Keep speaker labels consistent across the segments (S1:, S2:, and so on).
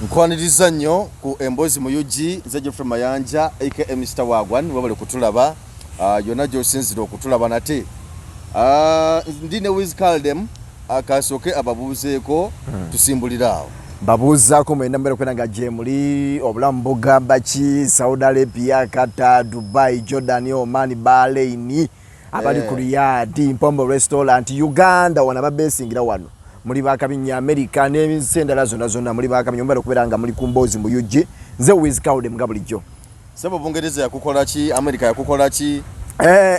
S1: Nkwaniriza nnyo ku Emboozi mu UG. Nze Geoffrey Mayanja aka Mr Wagwan. Webale kutulaba yonna gy'osinzira okutulaba. Nate ndi ne Wiz Caldem, akasooke ababuuzeeko, tusimbulire awo.
S2: Mbabuuzaako mwena mbeera okwena nga gye muli. Obulamu bugamba ki? Saudi Arabia, Qatar, Dubai, Jordan, Oman, Bahrain, abali ku Riyadh, Mpombo Restaurant, Uganda wano, ababesingira wano muli bakabinya, America n'ensi endala zonna zonna muli bakabinya. Mubale okubeera nga muli ku Mboozi mu UG. Nze Wiz Caldem nga bulijjo.
S1: Sebo, Bungereza yakukola ki? America yakukola ki?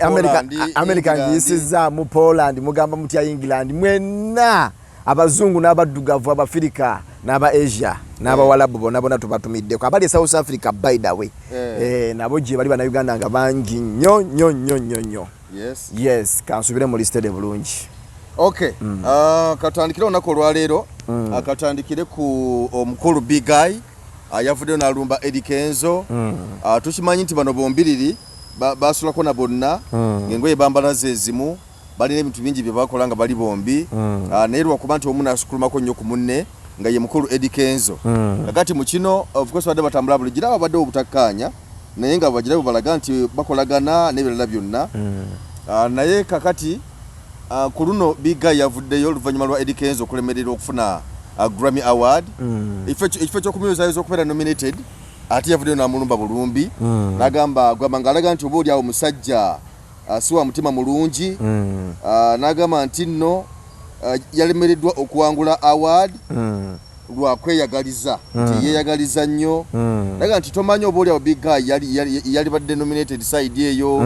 S2: America,
S1: Poland,
S2: America
S1: England.
S2: Ngiyisizaamu. Poland mugamba mutya? England, mwenna abazungu n'abaddugavu, Abafirika n'aba Asia n'Abawalabu, bonna bonna tubatumiddeko. Abali e South Africa, by the way, nabo gye bali Bannayuganda nga bangi nnyo nnyo nnyo nnyo nnyo. Yes, kansubire muli steady bulungi.
S1: Okay. Katandikire olunaku olwaleero. Katandikire ku omukulu Big Eye. Yavuddeyo n'alumba Eddie Kenzo. Tukimanyi nti bano bombiriri basulako na bonna, ng'engoye bambala ze zimu, balina ebintu bingi bye bakola nga bali bombi. Naye lwakuba nti omu n'asukulumako nnyo ku munne, nga ye mukulu Eddie Kenzo. Kakati mu kino, of course, badde batambula bulijjo, era babaddewo obutakkaanya, naye nga bagira bwe balaga nti bakolagana n'ebirala byonna. Naye kakati ku luno Big Eye yavuddeyo oluvannyuma lwa Eddie Kenzo okulemererwa okufuna Grammy Award, ekifo ky'okumuyozaayoza okubeera nominated, ate yavuddeyo n'amulumba bulumbi, n'agamba gamba ng'alaga nti oba oli awo musajja si wa mutima mulungi. N'agamba nti nno yalemereddwa okuwangula award lwa kweyagaliza, nti yeeyagaliza nnyo. Naga nti tomanyi oba oli awo Big Guy yali badde nominated side eyo,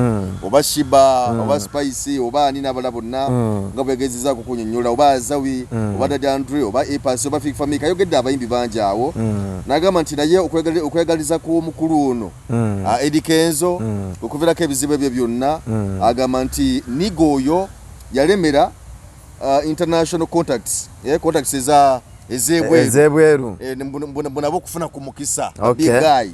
S1: oba Sheebah, oba Spice, oba ani n'abalala bonna, nga bwegezezaako kunyonnyola, oba Azawi, oba Daddy Andre, oba A Pass, oba Fik Fameica. Ayogedde abayimbi bangi awo, n'agamba nti naye okweyagaliza kw'omukulu ono Eddie Kenzo okuviirako ebizibu ebyo byonna. Agamba nti niga oyo yalemera international contacts, contacts eza ez'ebweru.
S2: Ez'ebweru.
S1: Eh, nabo okufuna ku mukisa, big guy,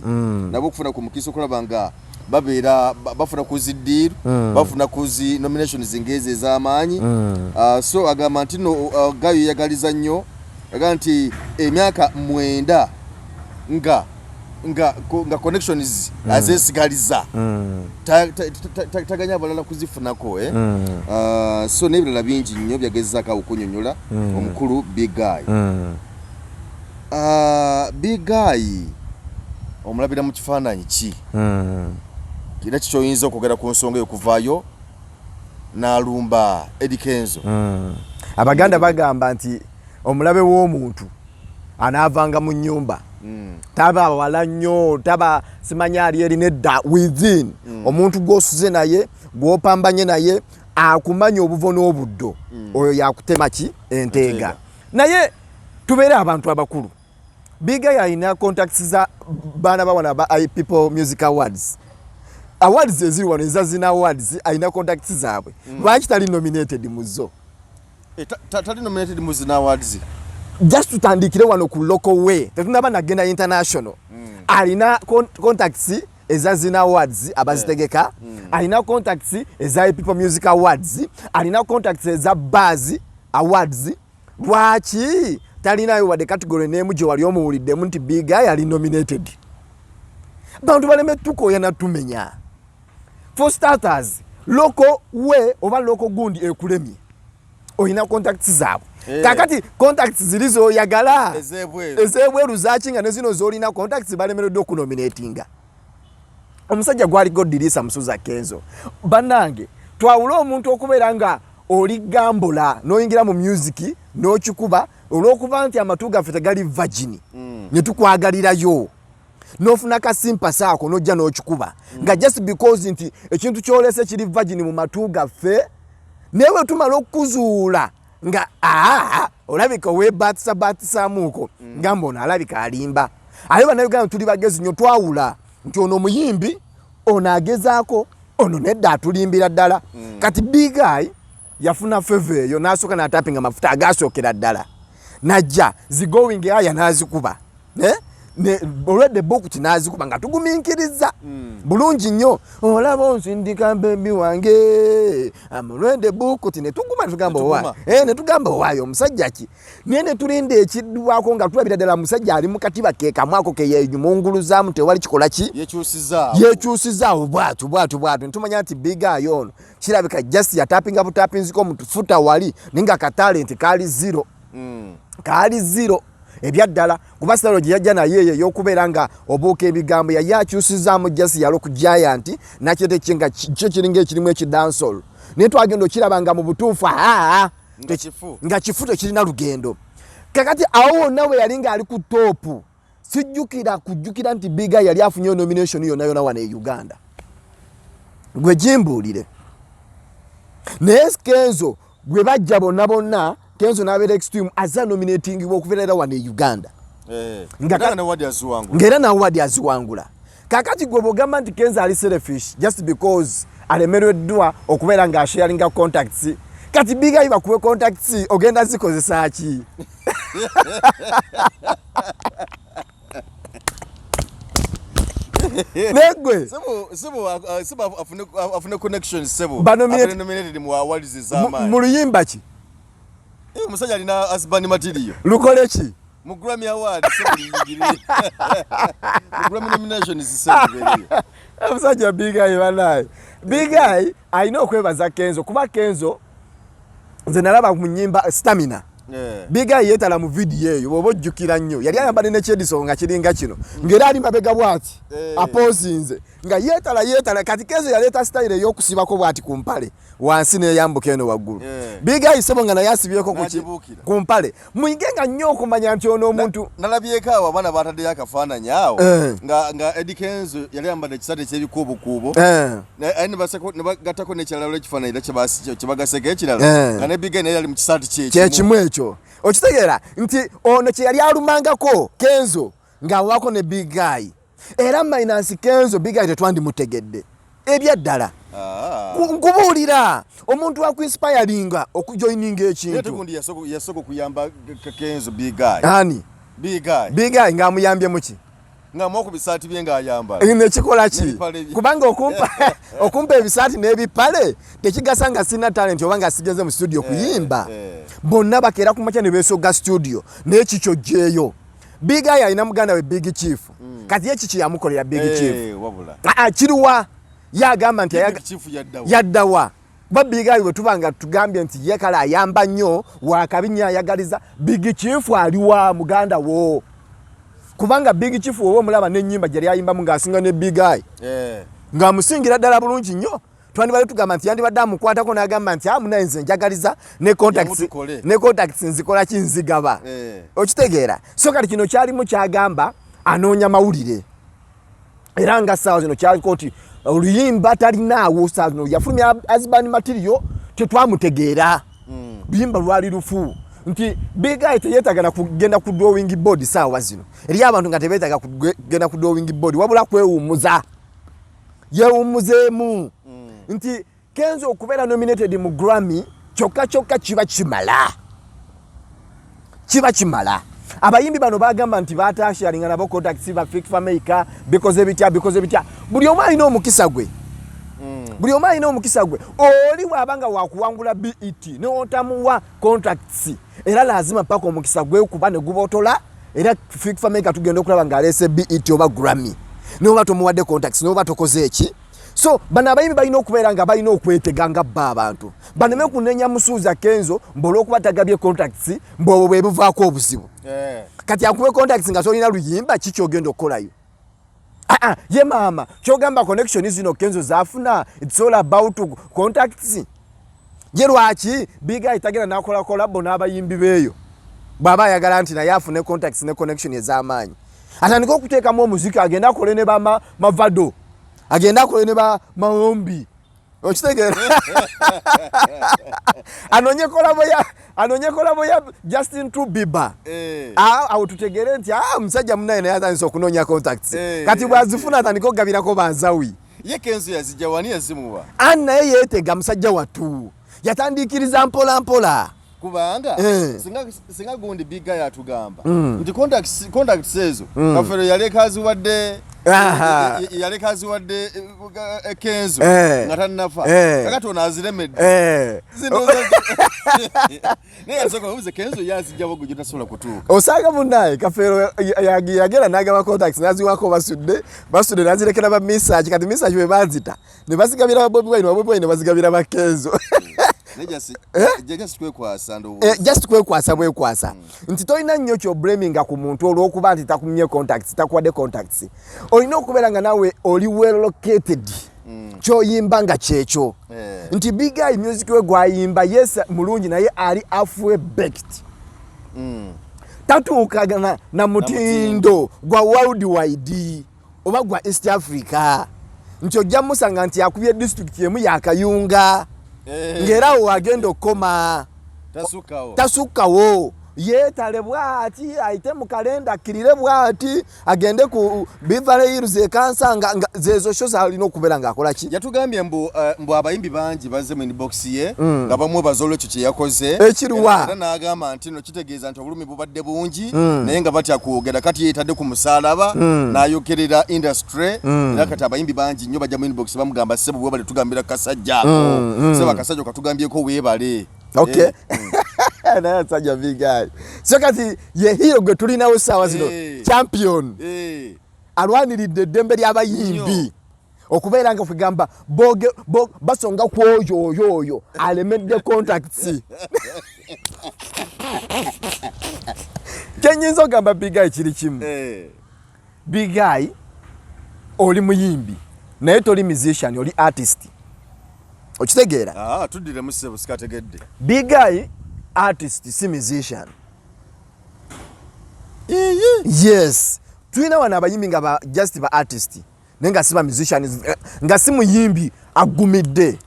S1: nabo okufuna ku mukisa okulaba nga babeera bafuna ku zi deal, bafuna ku zi nominations ng'ezo ez'amaanyi. So agamba nti no guy yeyagaliza nnyo. Agamba nti emyaka 9 nga connections azeesigaliza, taganya abalala kuzifunako, eh? So n'ebirala bingi nnyo byagezaako awo okunyonnyola omukulu Big Guy. Big Guy omulabira mu kifaananyi ki, era kikyoyinza okwogera ku nsonga eyo kuvaayo n'alumba Eddie Kenzo?
S2: Abaganda bagamba nti omulabe w'omuntu anaavanga mu nnyumba. Taba wala nnyo, taba simanya ali eri, nedda, within. Omuntu gw'osuze naye, gw'opambanye naye, akumanya obuvo n'obuddo, oyo yakutema ki? Enteega.
S1: Enteega.
S2: Naye tubeere abantu abakulu. Big Eye alina contacts za baana bawana ba I People Music Awards, awards eziri wano eza Zina Awards, alina contacts zaabwe. Lwaki tali nominated mu zo?
S1: Eh, tali nominated mu Zina Awards?
S2: Just tutandikire wano ku local way, tetunaba nagenda international. Alina contacts eza Zina Awards abazitegeka, alina contacts eza People Music Awards, alina contacts eza Buzz Awards. Lwaki talinayo wadde category n'emu gye wali omuwuliddemu nti Big Eye ali nominated? Bantu baleme tukooya natumenya. For starters, local we oba local gundi ekulemye, olina contacts zaabwe. Kakati contacts ziri zoyagala
S1: ez'ebweru.
S2: Ez'ebweru zaki, nga ne zino zolina contacts balemereddwa okunominatinga omusajja gwaliko Dirisa Musuza Kenzo? Bannange, twawule omuntu okubeera nga oli gambula n'oyingira mu music n'okikuba olw'okuba nti amatu gaffe tegali virgin, ne tukwagalirayo n'ofuna kasimpasi ako n'ojja n'okikuba, nga just because nti ekintu kyolese kiri virgin mu matu gaffe. Naye bwe tumala okukuzuula nga aa olabika weebatisa batisaamuuko, nga mbono alabika alimba. Ate Bannayuganda tuli bagezi nnyo, twawula nti ono omuyimbi, ono agezaako, ono nedda atulimbira ddala. Kati Big Eye yafuna favour eyo, n'asooka n'atapinga amafuta agasookera ddala, najja zi Going Higher n'azikuba, eh? Olwedde bokuti n'azikuba nga tugumiikiriza bulungi nnyo. Olaba onsindika baby wange amulwedde bukuti, ne tuguma netugamba
S1: Netuguma.
S2: owaayo, netugamba owaayo omusajja ki, naye ne tulinda ekiddwako nga tulabira ddala musajja ali mu katiba ke kamu ako ke yenyumunguluzaamu, tewali kikola ki.
S1: Yekyusizaawo.
S2: Yekyusizaawo bwatu bwatu bwatu, netumanya nti Big Eye ono kirabika just yatapinga butapinziko mutufuta wali, naye nga ka talent kaali zero. Kaali zero ebyaddala, kuba style gye yajja naye eyo ey'okubeera nga obuuka ebigambo yali akyusizaamu, just yalo ku giant nakyeta ekye nga kyo kiringa ekirimu eki dancehall, naye twagenda okiraba nga mu butuufu aa
S1: Nga kifu.
S2: Nga kifu, tekirina lugendo. Kakati awo wonna we yali ng'ali ku top, sijjukira kujjukira nti Big Eye yali afunyeyo nomination yonna yonna wano e Uganda. Gwe gimbuulire, naye Kenzo bwe bajja bonna bonna, Kenzo n'abeera extreme, azza nominatingibwa okubeera era wano e Uganda.
S1: Nga ne award aziwangula.
S2: Ng'era n'award aziwangula. Kakati gwe bwogamba nti Kenzo ali selfish just because alemereddwa okubeera ng'asharinga contacts, kati Big Eye bakuwe contacts ogenda zikozesa ki? Negwe
S1: Sebo afune connections, sebo. Afune nominated mu awards ez'amaanyi.
S2: Mu luyimba ki?
S1: Omusajja alina husband material.
S2: Lukole ki?
S1: Mu Grammy Award, sebo, liyingire. Mu Grammy nominations, sebo, beriyo.
S2: Omusajja Big Eye banaye, Big Eye alina okwebaza Kenzo, kuba Kenzo nze nalaba mu nyimba Stamina. Big Eye yeetala mu vidiyo eyo, bw'oba ojjukira nnyo, yali ayambadde nekyediso nga kiringa kino, ng'era ali mabega bw'ati aposinze nga yeetala yeetala. Kati Kenzo yaleeta style ey'okusibako bw'ati ku mpale wansi n'eyambuka eno waggulu. Big Eye sebo nga naye asibyeko ku ki?
S1: N'agibuukira.
S2: Ku mpale. Muyige nga nnyo okumanya nti ono omuntu
S1: Nalabyeko awo abaana bataddeyo akafaananyi awo nga Eddie Kenzo yali ayambadde ekisati ekyebikuubokuubo. Aye ne bagattako n'ekirala olw'ekifaananyi era kye bagaseko ekirala nga ne Big Eye naye yali mu kisaati kyekimu.
S2: Kyekimu ekyo. Okitegeera nti ono kye yali alumangako Kenzo ng'awako ne Big Eye, era minus Kenzo Big Eye tetwandimutegedde ebyaddala. Nkubuulira, omuntu akuinspiringa okujoininga
S1: Naye
S2: ekintu.
S1: Tegundi yasooka okuyamba Kenzo, Big Eye.
S2: Ani?
S1: Big Eye.
S2: Big Eye ng'amuyambye muki?
S1: Ng'amuwa ku bisaati bye ng'ayambala.
S2: Nekikola ki?
S1: N'ebipale bye.
S2: Kubanga okumpa ebisaati n'ebipale tekigasa nga sina talent oba nga sigenze mu studio kuyimba. Bonna bakeera ku makya ne beesogga studio, naye kikyo jjeeyo. Big Eye alina muganda we Big Chief. Kati ye kiki yamukolera Big Chief?
S1: Wabula.
S2: Aa, kiruwa? Ye agamba nti
S1: Big Chief yaddawa.
S2: Yaddawa? Kuba Big Eye bwe tuba nga tugambye nti ye kale ayamba nnyo, wakabi nnyo, ayagaliza, Big Chief aliwa muganda wo? Kubanga Big Chief woba omulaba n'ennyimba gyali ayimbamu ng'asinga ne Big Eye, ng'amusingira ddala bulungi nnyo, twandibadde tugamba nti yandibadde amukwatako n'agamba nti amunaye nze njagaliza ne contacts,
S1: Yamutukole.
S2: ne contacts nzikola ki, nzigaba. Okitegeera? So kati kino kyalimu kyagamba anoonya mawulire, era nga ssaawa zino kyaliko nti oluyimba talinaawo. Ssaawa zino yafulumya husband material, tetwamutegeera. Luyimba lwali lufu nti Big Eye teyeetaaga na kugenda ku drawing board. Saawa zino eri abantu nga tebeetaaga kugenda ku drawing board, wabula kwewummuza, yewummuzeemu nti Kenzo okubeera nominated mu Grammy kyokka kyokka kiba kimala, kiba kimala. Abayimbi bano bagamba nti batasharinga nabo contacts ba Fik Fameica, bikoze bitya, bikoze bitya? Buli omu alina omukisa gwe. Buli omu alina omukisa gwe. Oli bw'aba nga wakuwangula BET neotamuwa contracts, era lazima paka omukisa gwekuba ne gubotola. Era Fik Fameica tugenda okulaba ng'aleese BET oba Grammy, noba tomuwadde contacts, noba tokoze eki. So bano abayimbi balina okubeera nga balina okwetega nga bba abantu baneme kunenya Musuuza Kenzo mbu olw'okuba tagabye contacts, mbu obwo bwe buvaako obuzibu. Kati akuwe contacts nga tolina luyimba, ki kyogenda okukolayo? Ah, ye maama kyogamba connection zino Kenzo zafuna, it's all about contacts. Ye lwaki Big Eye tagenda nakola collabo n'abayimbi beeyo bw'aba ayagala nti naye afune contacts ne connection ez'amaanyi, atandike okuteekamu omuziki, agende akole ne ba Mavado, agende akole ne ba Maombi? Okitegeera? Anonye collabo ya Justin Bieber. Awo tutegere nti omusajja munaye naye atandise okunoonya contacts. Kati bwazifuna atandike okugabirako banzawi.
S1: Ye Kenzo yazijja wani? Yazimuwa?
S2: Ani naye yeetega musajja wattu, yatandikiriza mpola mpola.
S1: Kubanga
S2: Eh.
S1: singa gundi Big Guy atugamba nti contacts ezo Kafeero yaleka aziwadde
S2: Aha.
S1: yaleka aziwadde Kenzo
S2: Eh.
S1: nga tannafa.
S2: Eh.
S1: Kakati ono aziremedde.
S2: Eh.
S1: Naye yasooka obuze Kenzo yazijjawo gwe gyotasobola kutuuka.
S2: Osanga munnaye Kafeero yagenda n'agaba contacts n'aziwako Basudde n'azirekera ba Misach. Kati Misach bwe bazita ne bazigabira ba Bobi Wine, ba Bobi Wine ne bazigabira ba Kenzo.
S1: Naye just kwekwasa ndowooza.
S2: Just kwekwasa bwekwasa nti tolina nnyo kyoblaminga ku muntu olw'okuba nti takumye contacts, takuwadde contacts. Olina okubeera nga naawe oli well located, kyoyimba nga kyekyo. Nti Big Eye music we gwayimba, yes, mulungi, naye ali halfway baked, tatuukana na mutindo gwa world wide oba gwa East Africa, nti ojja musanga nti akubye district emu yakayunga ng'era awo wagenda okukoma.
S1: Tasukkawo.
S2: Tasukkawo. Yeetale bwati, ayite mu kalenda, akkirire bwati, agende ku Beverly Hills ekansanga nga zezo show zalina okubeera ng'akola ki.
S1: Yatugambye mbu abayimbi bangi bazze mu inbox ye nga bamwebaza olwekyo kye yakoze.
S2: Ekiruwa?
S1: Era n'agamba nti no kitegeeza nti obulumi bubadde bungi, naye nga batya kwogera. Kati yeetadde ku musaalaba n'ayokerera industry, era kati abayimbi bangi nnyo bajja mu inbox bamugamba, "Ssebo, weebale tugambira kasajja ako, ssebo akasajja okatugambyeko, weebale."
S2: Okay. Naye asajja Big Eye, so kati ye hero gwe tulinawo saawa zino, champion, alwaniridde eddembe ly'abayimbi
S1: Nnyo.
S2: okubeera nga kugamba basonga ku oyo oyo oyo alemedde contacts. Kyenyinza okugamba Big Eye kiri kimu. Big Eye, oli muyimbi naye toli musician, oli artist, okitegeera?
S1: Ah, tuddiremu ssebo, sikategedde.
S2: Big Eye artist, si musician. Yes, tulina wano abayimbi nga ba just ba artist naye nga si ba musicians, nga si muyimbi agumidde.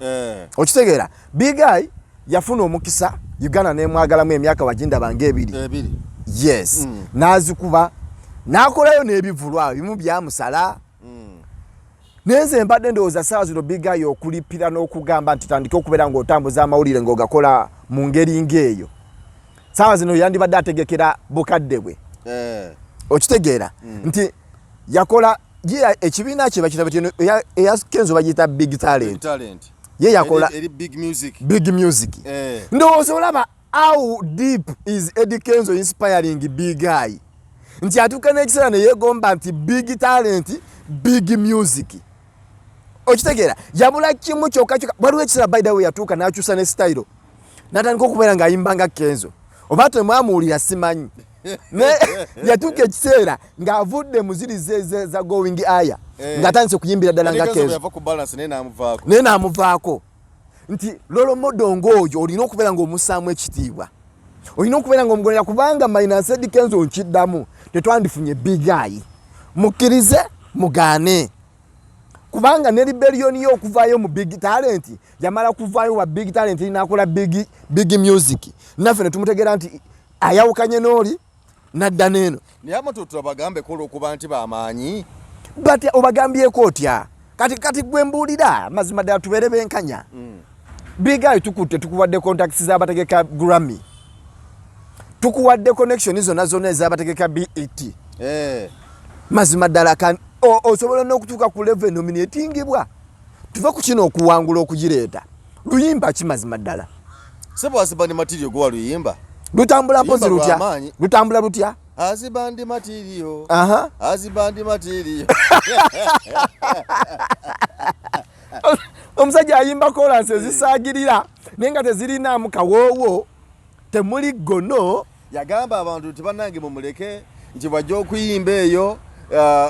S2: Okitegeera? Big Eye yafuna omukisa, Uganda nemwagalamu emyaka wagindaba nga 2.
S1: 2.
S2: Yes. N'azikuba n'akolayo n'ebivulwa awo bimu byamusala. Naye nze mbadde ndowooza saawa zino Big Eye okulipira n'okugamba nti tandike okubeera ng'otambuza amawulire ng'ogakola mu ngeri ng'eyo, saawa zino yandibadde ategekera bukadde bwe. Okitegeera nti yakola ye ekibiina kye bakita batyo, eya Kenzo bagiyita Big Talent.
S1: Big Talent.
S2: Ye yakola
S1: Eri Big Music.
S2: Big Music. Ndowooza olaba how deep is Eddie Kenzo inspiring Big Eye, nti atuuka n'ekiseera ne yeegomba nti Big Talent, Big Music. Okitegeera? Yabula kimu kyokka kyokka. Waliwo ekiseera, by the way, yatuuka n'akyusa ne style n'atandika okubeera ng'ayimba nga Kenzo, oba temwamuwulira simanyi. Ne yatuuka ekiseera ng'avudde mu ziri za going higher, ng'atandise okuyimbira ddala nga
S1: Eddie Kenzo
S2: Kenzo.
S1: yava ku balance naye n'amuvaako.
S2: Naye n'amuvaako, nti role model ng'oyo olina okubeera ng'omussaamu ekitiibwa, olina okubeera ng'omugondera, kubanga minus Eddie Kenzo, nkiddamu, tetwandifunye Big Eye. Mukkirize mugaane, kubanga ne rebellion ye okuvaayo mu Big Talent, yamala kuvaayo wa Big Talent nakola Big Music, naffe ne tumutegeera nti ayawukanye n'oli nadda n'eno.
S1: Naye amatuutu abagambeko olw'okuba nti bamaanyi.
S2: But obagambyeko otya? Kati gwe mbuulira mazima ddala, tubeere benkanya. Big Eye, tukutte tukuwadde contacts z'abategeka Grammy, tukuwadde connection zonna zonna ez'abategeka BET. Mazima ddala osobola n'okutuuka ku level nominatingibwa. Tuve ku kino okuwangula okugireeta, luyimba ki mazima ddala?
S1: Sebo, Husband Material gwe waluyimba.
S2: Lutambula mpozi.
S1: Luyimba
S2: Lutya?
S1: lw'amaanyi.
S2: Lutambula lutya?
S1: Husband Material. Husband Material.
S2: Omusajja ayimba kolansi ezisaagirira naye nga tezirinaamu kawoowo, temuli gono.
S1: Yagamba abantu nti bannange mumuleke, nti bwajja okuyimba eyo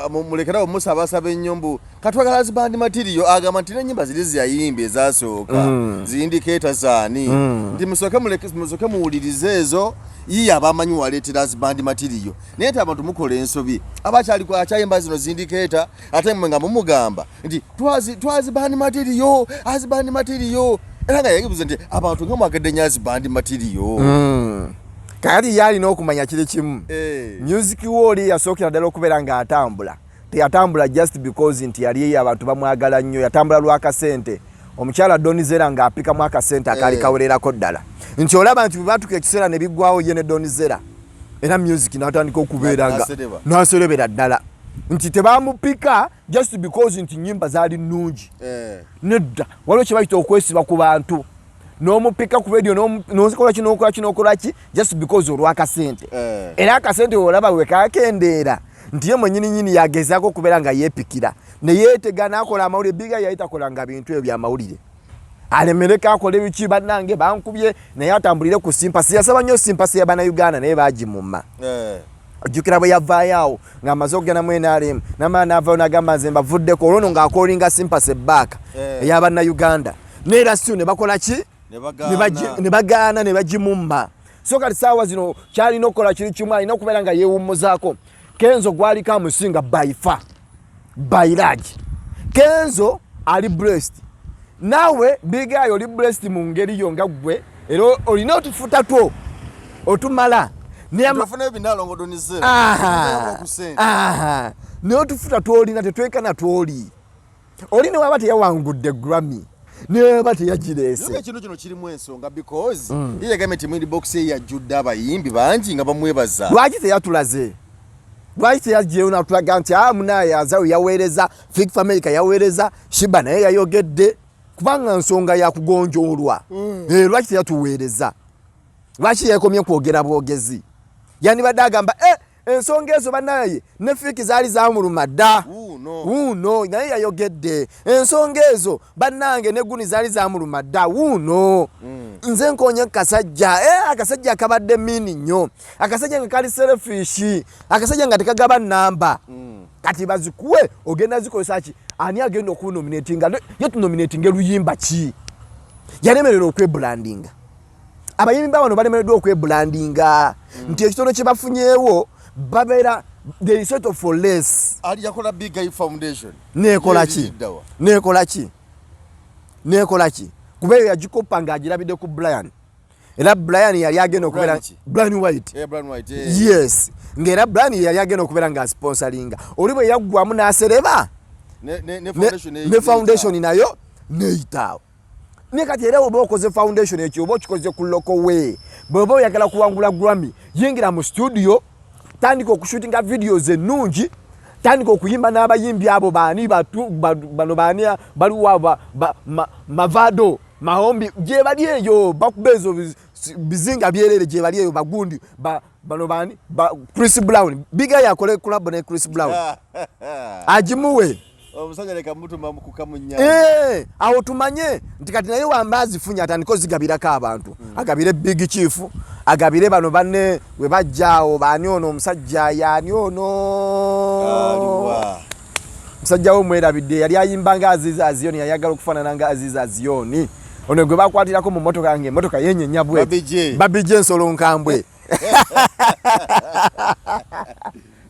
S1: mulekerawo musabasaba ennyo mbu katwagala Husband Material. Agamba nti n'ennyimba ziri zeyayimba ezasooka ziyindikeeta zaani, nti musooke muleke, musooke muwulirize ezo. Yiye abamanyi waleetera Husband Material, naye nti abantu mukola ensobi, abakyali akyayimba zino zindikeeta, ate mmwe nga mumugamba nti husband material, husband material. Era nga yagibuze nti abantu nga mwagadde nnyo husband material.
S2: Kakati ye alina okumanya kiri kimu. Music wooli yasookera ddala okubeera ng'atambula, teyatambula just because nti yali eyo abantu bamwagala nnyo, yatambula lwakasente. Omukyala Don Zella ng'apikamu akasente akaali kawererako ddala, nti olaba nti bwe batuuka ekiseera ne biggwawo ye ne Don Zella, era music n'atandika okubeera nga n'aserebera ddala, nti tebamupika just because nti nyimba zaali nnungi. Nedda, waliwo kye bayita okwesiba ku bantu n'omupika ku radio, n'okola ki, n'okola ki, n'okola ki, just because olw'akasente. Era akasente olaba we kakendeera nti ye mwenyini nyini yagezaako okubeera nga yeepikira ne yeetega n'akola amawulire. Big Eye yali takolanga bintu ebyo byamawulire, alemereko akola ebiki, bannange bankubye, naye atambulire ku sympathy. Yasaba nnyo sympathy ya Bannayuganda, naye baagimumma. Ojjukira bwe yavaayo awo ng'amaze okugenda mu NRM, namala n'avaayo n'agamba nze mbavuddeko, olwo no ng'acallinga sympathy back ey'Abannayuganda, neera still ne bakola ki? Ne bagaana ne bagimumma. So kati saawa zino kyalina okukola kiri kimu, alina okubeera nga yeewummuzaako. Kenzo gwaliko amusinga by far, by large. Kenzo ali blessed, naawe Big Eye oli blessed mu ngeri yo nga ggwe, era olina otufuta two otumala. Naye otufuta twolina tetwenkana twoli oli, newaba teyawangudde Grammy, newaba teyagireese.
S1: Ekintu kino kirimu ensonga because ye yagambye nti mu inbox ye yajjudde abayimbi bangi nga bamwebaza.
S2: Lwaki teyatulaze? Lwaki teyajjeyo natulaga nti a munaye Azawi yaweereza, Fik Fameica yaweereza, Sheebah naye yayogedde? Kubanga nsonga yakugonjoolwa. Lwaki teyatuweereza? Lwaki yekomye kwogera bwogezi? Yandibadde agamba ensonga ezo banaye ne Fik zaali zamuluma dda wuuno, naye yayogedde ensonga ezo bannange ne guni zaali zamuluma dda wuuno. Nze nkonye kasajja, akasajja akabadde mean nnyo, akasajja nga kali selfish, akasajja nga tekagaba namba. Kati bazikuwe ogenda zikozesa ki? Ani agenda okunominatinga? Ye tunominatinga luyimba ki? Yalemerera okwebrandinga. Abayimbi bano balemereddwa okwebrandinga nti ekitono kye bafunyeewo babeera they settle for less.
S1: Ali yakola Big Eye Foundation.
S2: Nekola ki? Nekola ki? Nekola ki? Kuba eyo yagikopa ng'agirabidde ku Brian, era Brian yali agenda okubeera Brian White.
S1: Brian White, eh.
S2: Yes, ng'era Brian yali agenda okubeera ng'asponsoringa oli bwe yaggwamu n'asereba ne foundation nayo neyitaawo. Naye kati era oba okoze foundation ekyo, oba okikoze ku local way, bw'oba oyagala kuwangula Grammy, yingira mu studio, tandika okushootinga videos ennungi, tandika okuyimba n'abayimbi abo. Baani bano? Baani baliwo? Mavado, Mahombi, gye bali eyo bakuba ezo bizinga byerere, gye bali eyo bagundi bano baani, Chris Brown. Big Eye akole collab ne Chris Brown agimuwe.
S1: Omusajja leka mutuma kukamunya.
S2: Awo tumanye nti kati naye wamba azifunye, atandika ozigabirako abantu. Agabire Big Chief, agabire bano banne we bajjaawo. Baani ono omusajja yaani ono? Musajja wo mwerabidde, yali ayimba nga Aziz Azioni, yayagala okufaanana nga Aziz Azioni, ono gwe bakwatirako mu motoka nga emotoka yenyenya bwe. Babije ensolo nkambwe,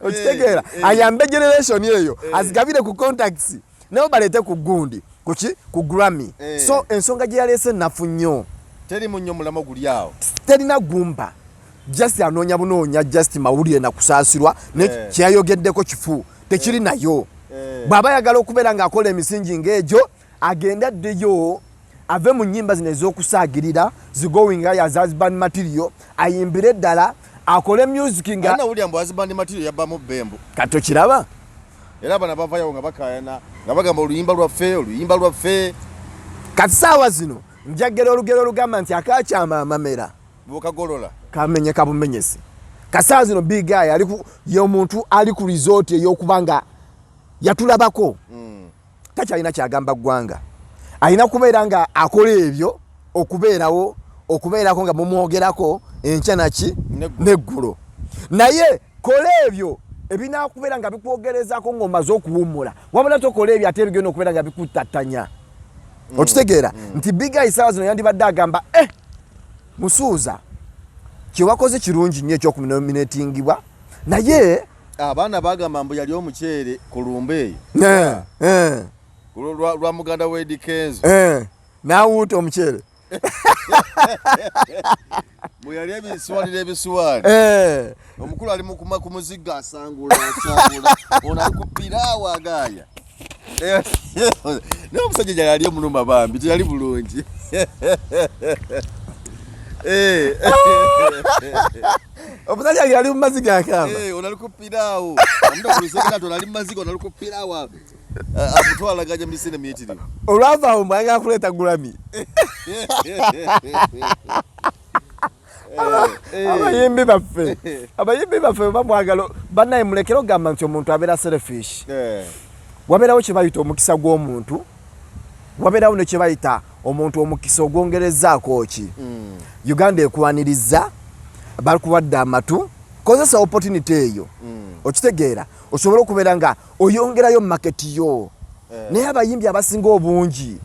S2: okitegeera? Ayambe generation eyo, azigabire ku contacts nabo baleete ku gundi kuki, ku Grammy. So ensonga gye yaleese nafu nnyo.
S1: Teri munnyo mulamo guli awo.
S2: Terina gumba, just anoonya bunoonya just mawulire nakusaasirwa, naye kyeyayogeddeko kifu, tekiri nayo. Bw'aba ayagala okubeera ng'akola emisingi ng'egyo, agende addeyo ave mu nnyimba zino ez'okusaagirira zigoinga ya husband material, ayimbire ddala, akole music nga
S1: Nawulira mbu husband material yabbamu bembu.
S2: Kati okiraba?
S1: Era abana bavayo nga bakayana nga bagamba oluyimba lwaffe, oluyimba lwaffe.
S2: Kati saawa zino njagera olugero olugamba nti akakyama amamera
S1: bwokagolola
S2: kamenyeka bumenyesi. Kasaawa zino Big Eye ali ye omuntu ali ku resort ey'okuba nga yatulabako, takyalina kyagamba ggwanga. Alina kubeera nga akola ebyo okubeerawo, okubeerako nga mumwogerako enkya naki neggulo. Naye kola ebyo ebinakubeera nga bikwogerezako ng'omaze okuwummula, wabula tokola ebyo ate ebigenda okubeera nga bikuttattanya. Okitegeera nti Big Eye saawa zino yandibadde agamba, Musuuza, kyewakoze kirungi nnyo ekyokunominatingibwa, naye
S1: Abaana bagamba mbu yali omuceere ku lumbe eyo lwa muganda we Eddy Kenzo.
S2: N'awuuta omuceere.
S1: Bwe yali ebisuwani n'ebisuwaani, omukulu ali mukuma ku muzigo, asangula asangula, ono ali ku piraawo agaaya. Naye omusajja gyali ali omuluma bambi teyali bulungi. Eh.
S2: Omusajja yali mu maziga akamba.
S1: Eh, onali ku piraawo. Omuntu akulusegera nti onali mu maziga onali ku piraawo. Eh, amutwalaganya mu misinde miyitirivu.
S2: Olwava awo mwayagala kuleeta Grammy. Abayimbi baffe, abayimbi baffe bamwagala bannaye mulekere okugamba nti omuntu abeera selfish. Wabeerawo kye bayita omukisa gw'omuntu, wabeerawo ne kye bayita omuntu omukisa ogwongerezzaako ki. Uganda ekwaniriza, bakuwadde amatu, kozesa opportunity eyo. Okitegeera, osobole okubeera nga oyongerayo market yo. Naye abayimbi abasinga obungi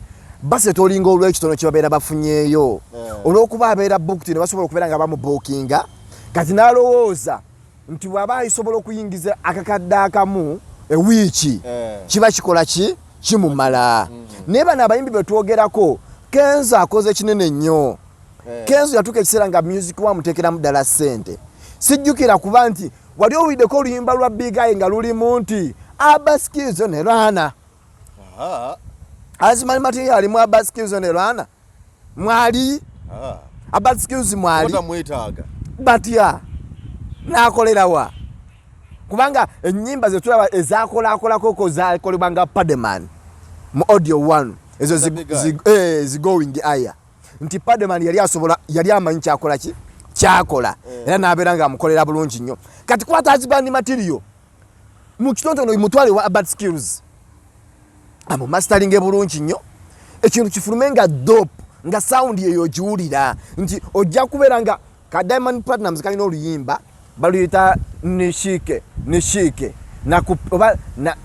S2: basetolinga olw'ekitono kye babeera bafunyeeyo. Olw'okuba abeera booked ne basobola okubeera nga bamubookinga, kati n'alowooza nti bw'aba asobola okuyingiza akakadde akamu ewiiki kiba kikola ki kimumala. Naye bano abayimbi be twogerako, Kenzo akoze kinene nnyo. Kenzo yatuuka ekiseera nga music we amuteekeramu ddala ssente. Sijjukira kuba nti wali owuliddeko oluyimba lwa Big Eye nga lulimu nti abaskizo ne Rwana. Azimani Material alimu abaskizo ne Rwana. Mwali abaskills mwali batya n'akolerawa kubanga ennyimba ze tulaba ezakolakolakoko zakolebwa nga Pademan mu audio one ezo zigoing aya nti Pademan yali asobola, yali amanyi kyakola ki kyakola era n'abeera nga amukolera bulungi nnyo. Kati kwata husband material mu kitonotono mutwale wa Albert Skills amumasteringe bulungi nnyo, ekintu kifulume nga dope, nga sound eyo ogiwulira nti ojja kubeera nga ka Diamond Platnumz kalina oluyimba baluyita nishike nishike naku, oba na,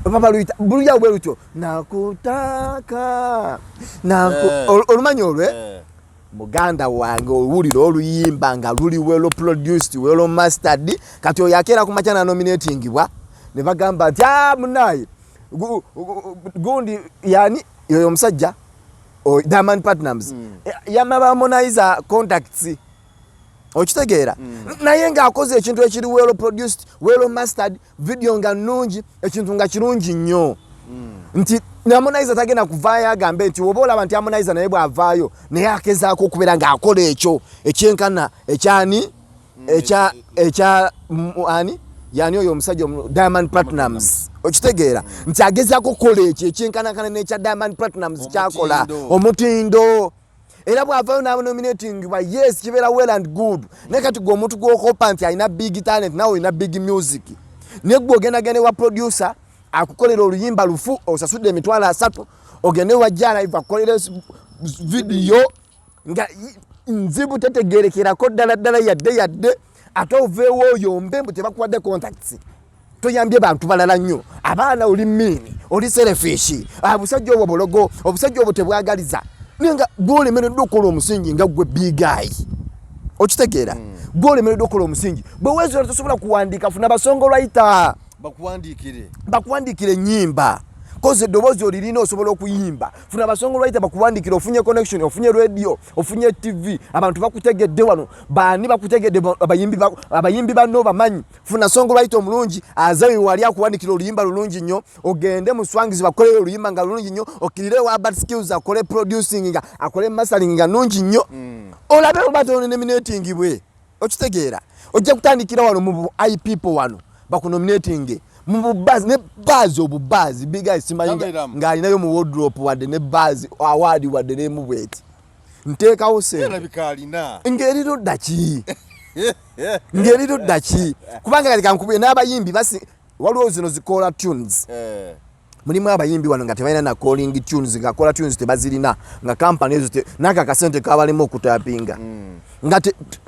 S2: oba baluyita bulya bwe lutyo nakutaka naku, olumanyi olwe muganda wange owulira oluyimba nga luli well produced, well mastered. Kati oyo akeera ku makya nanominatingibwa ne bagamba nti munnaaye gundi yani yoyo omusajja Diamond Platnumz yamaba Harmonize contacts, okitegeera? Naye ng'akoze ekintu ekiri well produced, well mastered, video nga nnungi, ekintu nga kirungi nnyo nti Harmonize tagenda kuvaayo agambe nti oba olaba nti Harmonize naye bw'avaayo naye akezaako okubeera ng'akola ekyo ekyenkana ekyani ekya ekya ani yani oyo omusajja Diamond Platnumz, okitegeera nti agezaako okukola ekyo ekyenkanankana n'ekya Diamond Platnumz kyakola omutindo, era bw'avaayo n'anominatingibwa, yes, kibeera well and good. Naye kati gwe omuntu gw'okopa nti alina big talent, nawe olina big music, naye gwe ogendagenda wa producer akukolera oluyimba lufu, osasudde 300,000, ogende wa Jalive akukolera video nga nzibu tetegerekerako ddala ddala yadde yadde, ate oveewo oyombe mbu tebakuwadde contacts. Toyambye bantu balala nnyo abaana, oli mean, oli selfish. Obusajja obwo bulogo, obusajja obwo tebwagaliza, naye nga gwolemereddwa okukola omusingi nga gwe Big Eye, okitegeera? Gwolemereddwa okukola omusingi, bwe weezola tosobola kuwandiika, funa basongolwayita
S1: bakuwandiikire,
S2: bakuwandiikire ennyimba kozi eddoboozi olirina, osobola okuyimba. Funa abasongolwayita bakuwandiikire. Ofunye connection, ofunye radio, ofunye TV, abantu bakutegedde wano. Baani bakutegedde? Abayimbi banno bamanyi. Funa songwriter omulungi azayo wali akuwandikira oluyimba lulungi nnyo, ogende mu Swangizi bakolere oluyimba nga lulungi nnyo, okkirire wa Albert Skills akole producing nga akole mastering nga nungi nnyo, olabe oba tonominatingibwe. Okitegeera? Ojja kutandikira wano mu i people wano bakunominating mu bubaazi ne baazi obubaazi. Big Eye simanyi ng'alinayo mu wardrobe wadde ne baazi award wadde nemu bweti nteekawo sente ng'eri ludda ki, ng'eri ludda ki? Kubanga kati kankubye n'abayimbi basi waliwo zino zi caller tunes. Mulimu abayimbi wano nga tebalina na calling tunes, nga caller tunes tebazirina, nga kampani ezo naka akasente kabalimu okutapinga nga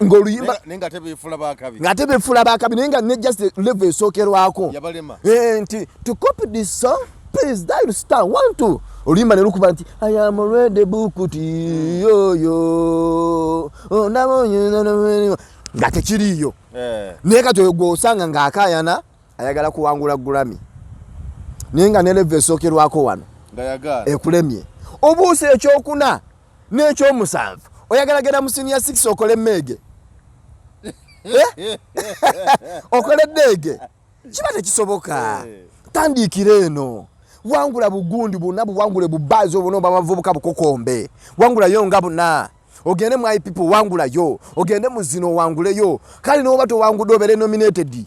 S2: ng'oluyimba
S1: ng'ate
S2: befuula bakabi, naye nga ne just level esookerwako nti to copy this song, please dial *12, oluyimba ne lukuba nti I am already booked yoyo nga tekiriiyo. Naye kati oyo gw'osanga ng'akaayana ayagala kuwangula Grammy, naye nga ne level esookerwako wano ekulemye, obuusa ekyokuna n'ekyomusanvu, oyagala genda mu senior 6 okole meege, eh? Okole deege, kiba tekisoboka. Tandiikira eno. Wangula bugundi bwonna, buwangule, bubaazi obwona obwabavubuka bukokombe, wangulayo nga buna. Ogende mu iPeople, wangulayo. Ogende mu zino, owanguleyo. Kale noba towangudde, obeere nominated,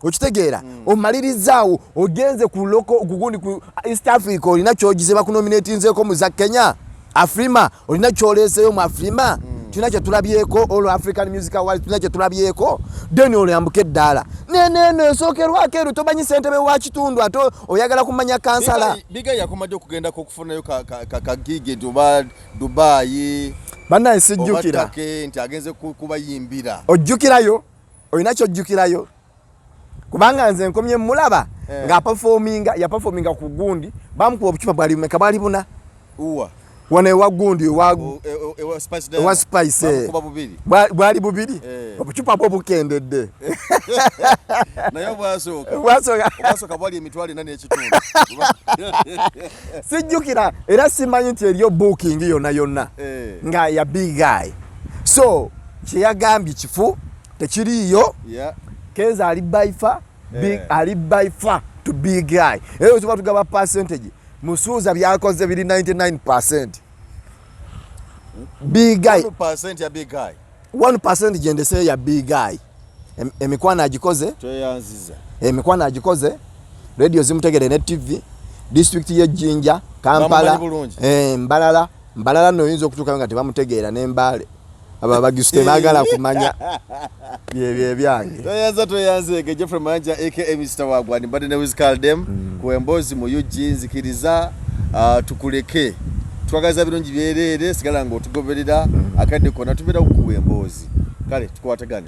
S2: okitegeera? Omalirizaawo ogenze ku local kugundi ku East Africa, olina kyogize, bakunominatinzeeko mu za Kenya. Afrima olina kyoleeseyo mu Afrima? Tulina kyetulabyeko? All African Music Awards tulina kyetulabyeko? Then olyambuka eddaala neneno esookerwako ero. Tomanyi sentebe wa kitundu, ate oyagala kumanya kansala.
S1: Big Eye yakomadde okugendako okufunayo ka gig nti oba Dubai
S2: Bannaye,
S1: oba
S2: sijjukira.
S1: Turkey, nti agenze kubayimbira.
S2: Ojjukirayo? Olina kyojjukirayo? Kubanga nze nkomye mulaba ng'aperforminga, yaperforminga ku gundi, bamukuba obucupa bwali bumeka? Bwali buna.
S1: Uwa?
S2: Wano ewa gundi, ewa
S1: Ewa Spice Diana.
S2: Ewa Spice.
S1: Bamukuba bubiri.
S2: Bwali bubiri. Obucupa bwo bukendedde.
S1: Naye obwasooka
S2: Bwasooka.
S1: Obwasooka bwali 450,000.
S2: Sijjukira era simanyi nti eriyo booking yonna yonna nga ya Big Eye. So kyeyagambye kifu, tekiriiyo. Kenzo ali by far big, ali by far to Big Eye. Era tuba tugaba percentage, Musuuza byakoze biri 99% Big Eye.
S1: 1% ya Big Eye.
S2: 1% gyendeseyo ya Big Eye. Emikwano agikoze.
S1: Tweyanziza.
S2: Emikwano agikoze, radio zimutegere ne TV, district ye Jinja, Kampala.
S1: Bamumanyi bulungi.
S2: Mbalala, Mbalala no oyinza okutuukayo nga tebamutegeera, n'Embaale abo abagisu tebaagala kumanya. Byebyo ebyange.
S1: Tweyanza, tweyanzeege. Jeffrey Mayanja aka Mr Wagwani, mbadde ne Wizkaldem ku emboozi mu UG. Nzikiriza tukuleke, twagaza birungi byereere. Sigala nga otugoberera akadde konna, tubeera kukuwa emboozi. Kale tukwatagane.